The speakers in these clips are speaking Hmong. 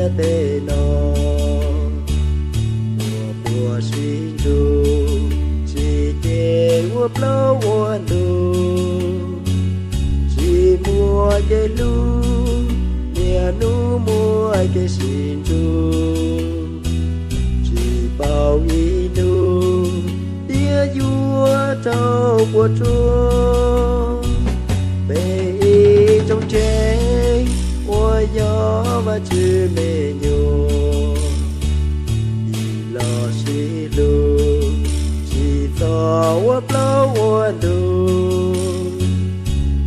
ntiaj teb no, uas puas sib ntsug, tsis cev ua plaub ua ntug, tsis muaj kev hlub, niaj hnub muaj kev sib ntsug, tsis paub ib hnub tias yuav raug puas tsuaj. Peb ib tsoom ntseeg uas yog Vajtswv me nyuam, los sib hlub, tsis txhob ua plaub ua ntug,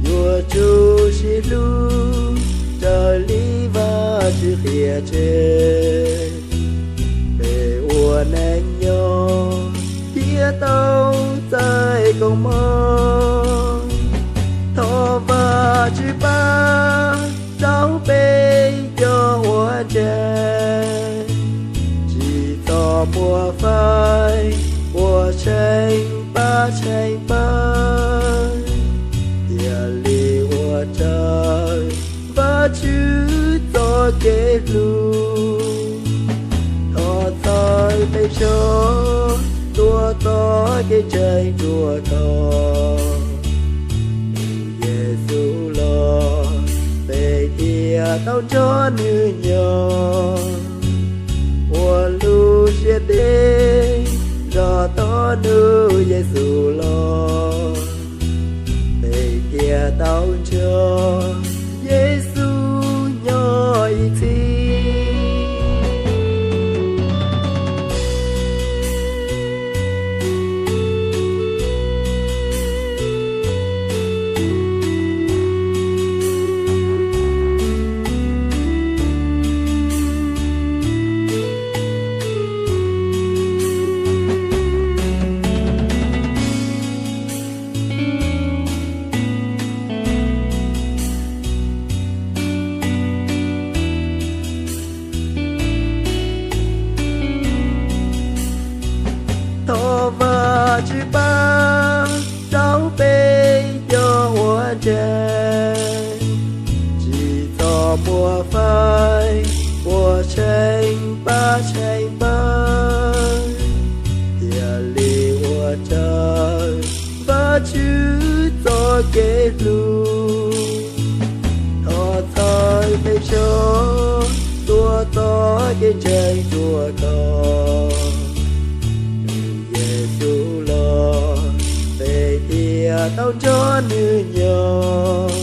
yuav tsum sib hlub raws li Vajtswv qhia tseg. Peb ua neej nyob thiaj tau txais koob hmoov. Thov Vajtswv pab rau peb cov uas ntseeg, tsis txhob muaj feem ua tshee pab tshee pawg, thiaj li ua raws Vajtswv txoj kev hlub. Thov txhawb peb sawv tuaj txoj kev ntseeg ruaj khov. Yexus los, peb thiaj tau nrog nws nyob, ua lub siab ntev zog tos hnub Yexus los, peb thiaj tau nrog Yexus nyob ib txhis. Thov Vajtswv pab rau peb cov uas ntseeg, tsis txhob muaj feem ua tshee pab tshee pawg, thiaj li ua raws Vajtswv txoj kev hlub. Thov txhawb peb sawv tuaj txoj kev ntseeg ruaj khov. Yexus los, peb thiaj tau nrog nws nyob,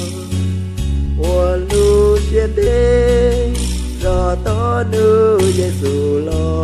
ua lub siab ntev zog tos hnub Yexus los,